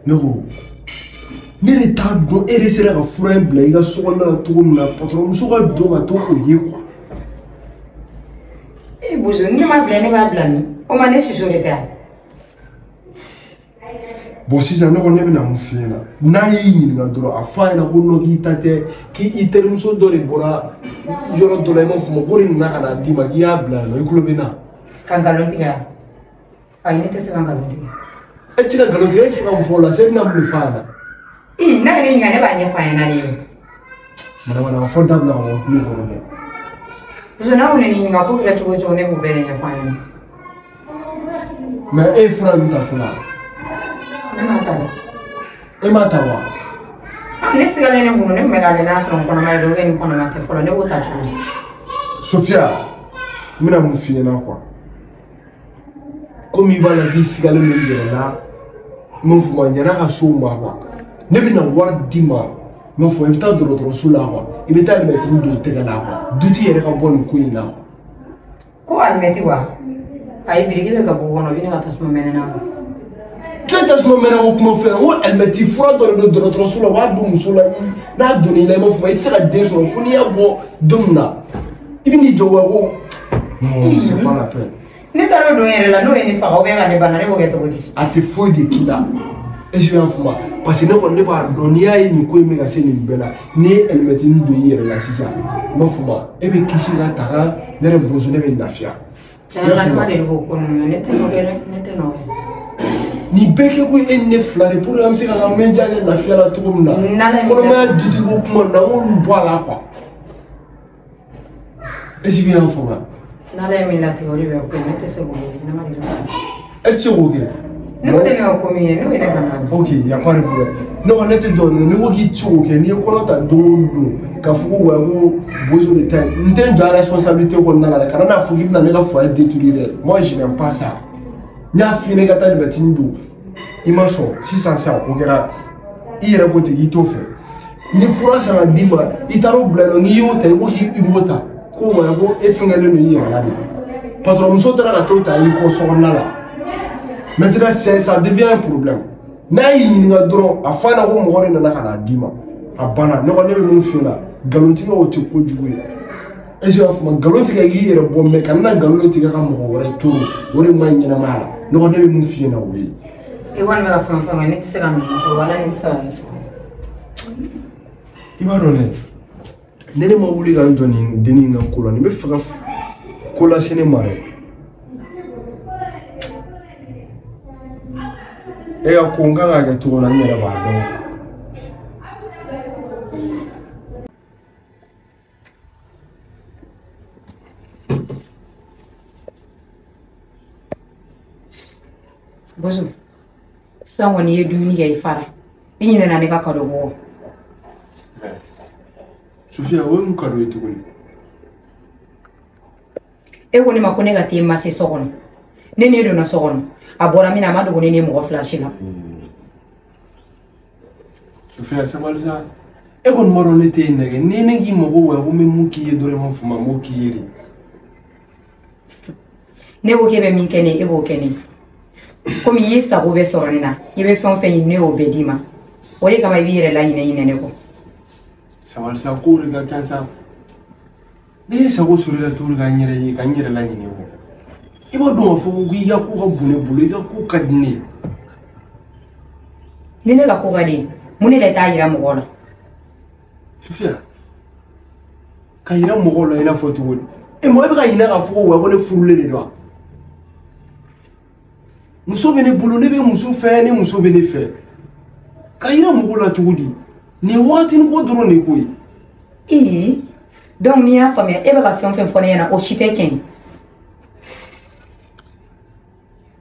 Ne ko ne de t'a dɔn e de sera ka fura in bila i ka so kɔnɔna la cogo min na patɔrɔn muso ka don ka to o ye quoi. E Bozo, ni ne ma bila ne b'a bila min? O ma ne siso de tɛ yan. Bon sisan ne kɔni ne bɛna mun f'i ɲɛna, n'a y'i ɲininka dɔrɔn a fɔ a ɲɛna ko non k'i ta tɛ, k'i terimuso dɔ de bɔra yɔrɔ dɔ la i m'a faamu k'o de nana ka n'a d'i ma k'i y'a bila yan nɔ i tulo bɛ n na. Ka nkalon tigɛ wa? Ayi ne tɛ se ka nkalon tigɛ. E tɛ se ka nkalon tigɛ, e fɛ ka mun fɔ o la sisan e bɛna mun de f'a ɲɛna? Ii n'a ye ne ɲininka ne b'a ɲɛfɔ a ɲɛna de. Manamana fɔ dabila ka bɔ tulo kɔrɔ dɛ. Bozo n'a kun ye ne ɲininka ko kɛra cogo o cogo ne b'o bɛɛ de ɲɛfɔ a ɲɛna. Mais e ye fura ninnu ta fɔlɔ wa? Ne m'a ta dɛ. E m'a ta wa? Ah ne sigalen ne kun ne tun bɛ k'a lajɛ n'a sɔrɔ n kɔnɔma de don ou bien ni kɔnɔma tɛ fɔlɔ ne b'o ta cogo di? Sofiya, n bɛna mun f'i ɲɛna quoi. Komi i b'a la k'i sigalen don i yɛrɛ la, n b'o fɔ ma ɲan'a ka s'o ma quoi. Ne bɛna wari d'i ma, n b'a fɔ i bɛ taa dɔgɔtɔrɔso la quoi, i bɛ taa alimɛtini don i tɛgɛ la quoi, dutigi yɛrɛ ka bɔ nin ko in na quoi. Ko alimɛti wa? Ayi biriki bɛ ka bɔ kɔnɔ o bɛ ne ka tasuma mɛnɛ na. Jɔn tasuma mɛnɛ ko kuma fɛn ko alimɛti fura dɔ de don dɔgɔtɔrɔso la u b'a don muso la n'a donna i la i m'a fɔ i tɛ se ka den sɔrɔ fo n'i y'a bɔ don min na i bɛ n'i jɔ wa ko non c'est pas la peine. Ne taara o don yɛrɛ la n'o ye ne faga ou bien ka ne bana ne b'o kɛ cogo di? A tɛ foyi de k'i la. Est-ce que i y'a faamu? Parce que ne kɔni ne b'a dɔn n'i y'a ye nin ko in bɛ ka se nin bɛɛ la n'i ye alimɛtini don i yɛrɛ la sisan i m'a faamu e bɛ kisi ka taga ne yɛrɛ bozo ne bɛ lafiya. Tiɲɛ yɛrɛ la ne ma deli k'o ko ninnu ye ne tɛ n'o kɛ dɛ ne tɛ n'o kɛ. Nin bɛɛ kɛ ko e ni ne fila de pour que an bɛ se k'an ka mɛnja kɛ lafiya la cogo min na. Kɔnɔmaya dutigi ko kuma ninnu an k'olu bɔ a la quoi. Est-ce que i y'a faamu? N'Ala ye min latigɛ o de bɛ kɛ ne tɛ se k'o kɛ ne ma deli k'o kɛ. E tɛ se k'o kɛ? Ne ko deli ka ko min ye n'o ye ne bana. Ok, y a pas de problème. Ne kɔni ne tɛ dɔw de ni ko k'i tɛ se k'o kɛ n'i ye kɔnɔ ta don o don k'a fɔ ko wa ko bozo de ta ye n tɛ n jɔ a responsabilité kɔnɔna la dɛ kana n'a fɔ k'i bɛna ne ka foyer détruire dɛ moi je n'aime pas ça. N y'a f'i ɲɛna i ka taa alimɛtini don i ma sɔn sisan sisan o kɛra i yɛrɛ ko ten k'i t'o fɛ n ye fura san ka d'i ma i taara o bila yen nɔ n'i y'o ta i ko k'i m'o ta ko wa ko e fɛngɛlen don i yɛrɛ la de patron muso taara ka t'o ta i kɔ sokɔnɔna la. Maintenant ça devient un problème. N'a y'i ɲininka dɔrɔn a fɔ a ɲɛna ko mɔgɔ de nana ka n'a d'i ma a banna ne kɔni ne bɛ mun f'i ɲɛna nkalontigɛ o tɛ kojugu ye. Est-ce que i y'a faamu nkalon tigɛ k'i yɛrɛ bɔ mais kana na nkalon tigɛ ka mɔgɔ wɛrɛ toro o de man ɲi ɲɛnamaya la ne kɔni ne bɛ mun f'i ɲɛna o ye. I kɔni bɛ ka fɛn o fɛn kɛ ne tɛ se ka ninnu kɛ wala ni sisan. I b'a dɔn dɛ ne ma wuli ka n jɔ nin dennin in ka ko la nin bɛ fɛ ka ko lase ne ma dɛ. E ka ko n kan k'a kɛ cogo min na n yɛrɛ b'a dɔn. Bozo, sisan kɔni i ye dumuni kɛ i fara i ɲinɛna ne ka kado bɔ. Sofiya o ye mun kado ye tuguni? E ko ne ma ko ne ka t'e mase so kɔnɔ ne n'e donna so kɔnɔ a bɔra min na a ma dogo ne ni mɔgɔ fila si la. Sofiya sabali sa e kɔni b'a dɔn ne t'e nɛgɛ ni ne k'i mago wa ko n bɛ mun k'i ye dɔrɔn i m'a faamu n b'o k'i ye de. Ne ko k'e bɛ min kɛ ne ye e b'o kɛ ne ye komi i y'i sago bɛɛ sɔrɔ ne na i bɛ fɛn o fɛn ɲini ne y'o bɛɛ d'i ma o de kama i b'i yɛrɛ laɲinɛ ɲinɛ ne kɔ. Sabali sa kow de ka ca sa ne ye sago sɔrɔ i la cogo di ka n yɛrɛ ye ka n yɛrɛ laɲinɛ kɔ. I b'a dɔn k'a fɔ ko i ka ko ka bon ne bolo i ka ko ka di ne ye. Ni ne ka ko ka di ye mun de la i t'a yira mɔgɔw la? Sofiya ka yira mɔgɔw la i n'a fɔ cogo di? E mɔgɔ bɛ ka ɲinɛ k'a fɔ ko wa ko ne furulen de don wa? Muso bɛ ne bolo ne bɛ muso fɛ ne muso bɛ ne fɛ ka yira mɔgɔw la cogo di? Nin ye wagatinin ko dɔrɔn de ye koyi. Ee donc n'i y'a faamuya e bɛ ka fɛn o fɛn fɔ ne ɲɛna o si tɛ tiɲɛ ye.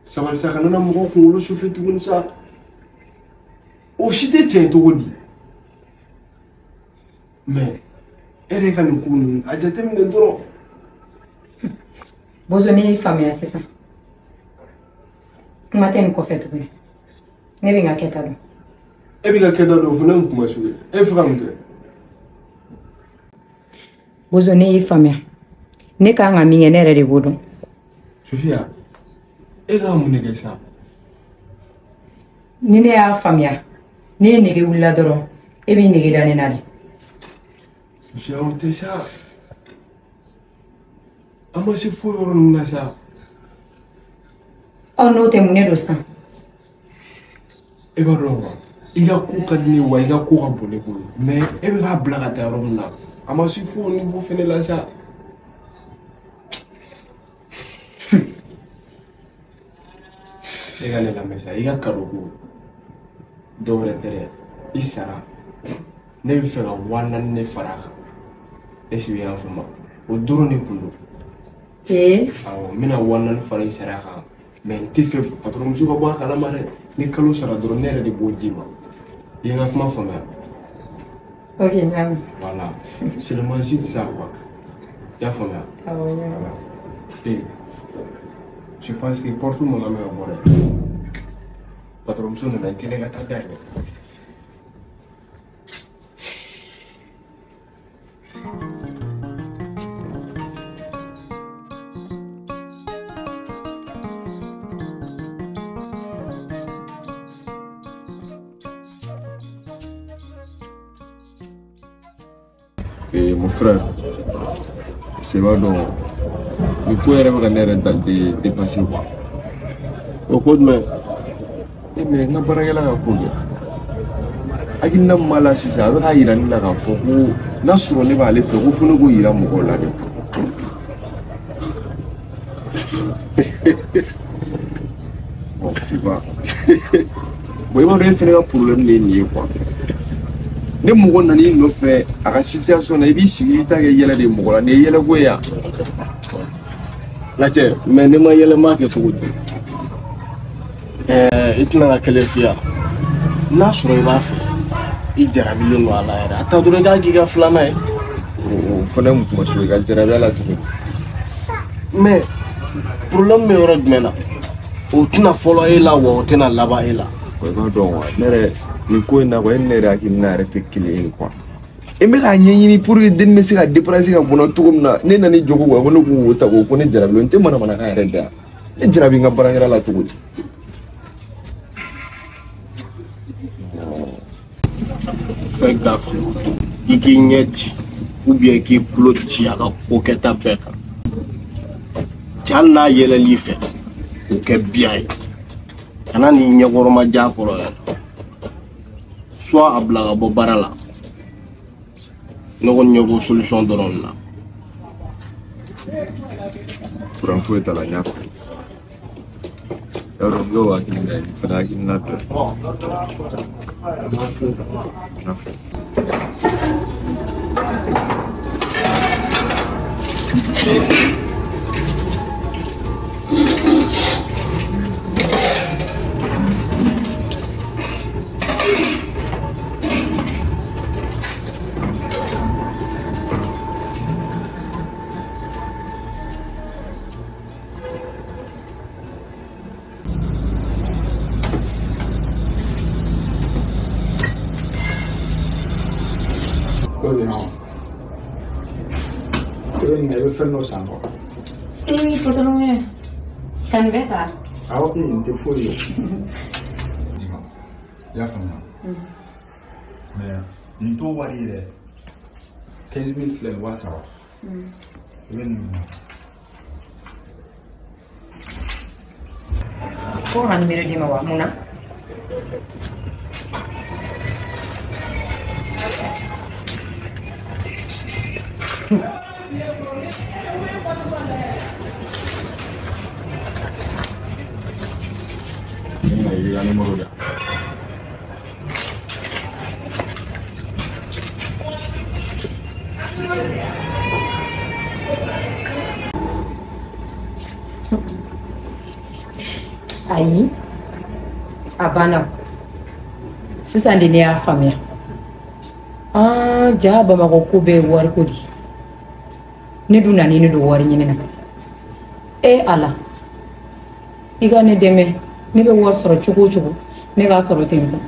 Sabali sa kana na mɔgɔw kunkolo sufɛ tuguni sa o si tɛ tiɲɛ cogo di? Mais e yɛrɛ ka nin ko ninnu a jateminɛ dɔrɔn. Bozo ne y'i faamuya sisan kuma tɛ nin kɔfɛ tuguni ne bɛ n ka kɛta dɔn. E bɛ ka kɛta dɔn o fana ye kuma sugu ye e fɛ ka mun kɛ? Bozo ne y'i faamuya ne kan ka min kɛ ne yɛrɛ de b'o dɔn. Sofiya e ka mun de kɛ sisan? Ni ne y'a faamuya ne ye nege wulila dɔrɔn e b'i nege da ne na de. Musoya o tɛ sa. An ma se fo yɔrɔ ninnu na sa. Ɔ n'o tɛ mun ne don sisan? E b'a dɔn wa, i ka ko ka di ne ye wa i ka ko ka bon ne bolo mais e bɛ k'a bila ka taa yɔrɔ min na a ma se fo o niveau fɛnɛ la sa. E ka ne lamɛn sa, i ka cadeau ko dɔwɛrɛ tɛ dɛ, i sara ne bɛ fɛ ka 4000 de fara a kan. Est-ce que i y'a faamu? O dɔrɔn de kun don. Ee? Awɔ, n bɛna 4000 fara i sara kan mais n tɛ fɛ patron muso ka bɔ a kalama dɛ. Ni kalo sara dɔrɔn ne yɛrɛ de b'o d'i ma. I ye n ka kuma faamuya? Ok, n y'a mɛn. Voilà, seulement juste ça quoi. I y'a faamuya? Awɔ, n y'a mɛn. Voilà. Ee, je pense que porte mankan bɛ ka bɔ dɛ. Patron muso nana i tɛ ne ka taa dayɛlɛ. Et mon frère, c'est pas donc. Ni ko yɛrɛ bɛ ka ne yɛrɛ da dépasser quoi. O ko jumɛn? E mais n ka baarakɛla ka ko kɛ. Hakilina min b'a la sisan a bɛ k'a yira ne la k'a fɔ ko n'a sɔrɔ ne b'ale fɛ ko fo ne k'o yira mɔgɔw la de. Bon, tu vois. Bon, i b'a dɔn e fɛnɛ ka problème de ye nin ye quoi. Ni mɔgɔ nana i nɔfɛ a ka situation na i b'i sigi i b'i ta kɛ yɛlɛ de ye mɔgɔ la nin ye yɛlɛko ye yan. Lajɛ mais ne ma yɛlɛma kɛ cogo di? I tɛna ka kelen f'i ye n'a sɔrɔ i b'a fɛ i jarabilen don a la yɛrɛ a ta dɔrɔn i k'a k'i ka filanan ye. O fana ye kuma sugu ye ka jarabi a la tuguni. Mais problème bɛ yɔrɔ jumɛn na? O tɛna fɔlɔ e la wa o tɛna laban e la. I b'a dɔn wa ne yɛrɛ nin ko in na quoi e ni ne yɛrɛ hakilina yɛrɛ tɛ kelen ye quoi. E bɛ k'a ɲɛɲini pour que den bɛ se ka déplacer ka bɔ n na cogo min na ne nana i jɔ ko ko ne k'o ta ko ne jarabilen n tɛ manamanakan yɛrɛ da yan ne jarabi n ka baarakɛla la cogo di. Fais gaffe i k'i ɲɛ ci ou bien i k'i tulo ci a ka ko kɛta bɛɛ kan. Cɛ hali n'a yɛlɛl'i fɛ o kɛ biyan ye kana n'i ɲɛkɔrɔma ja kɔrɔ yɛrɛ soit a bila ka bɔ baara la. Ne kɔni ɲɛ b'o solution dɔrɔn de la. Kuran foyi t'a la n y'a faamu. Yarɔ n y'o hakilina ye nin fana hakilina dɔ ye. N y'a faamu. I bɛ fɛn dɔ san kɔ. Ee patɔrɔn ka nin bɛɛ ta. Awɔ e nin tɛ foyi ye. I y'a faamuya. Mais nin t'o wari ye dɛ. 15 000 filɛ nin 3000. I bɛ nin minɛ. Ko ka nimero d'i ma wa mun na? I b'i ka nimero di yan. Ayi, a banna sisan de ne y'a faamuya. Ja Bamakɔ ko bɛɛ ye wariko de ye. Ne dun nana ne don wari ɲini na. E Ala, i ka ne dɛmɛ ne bɛ wari sɔrɔ cogo o cogo ne k'a sɔrɔ ten tɔ.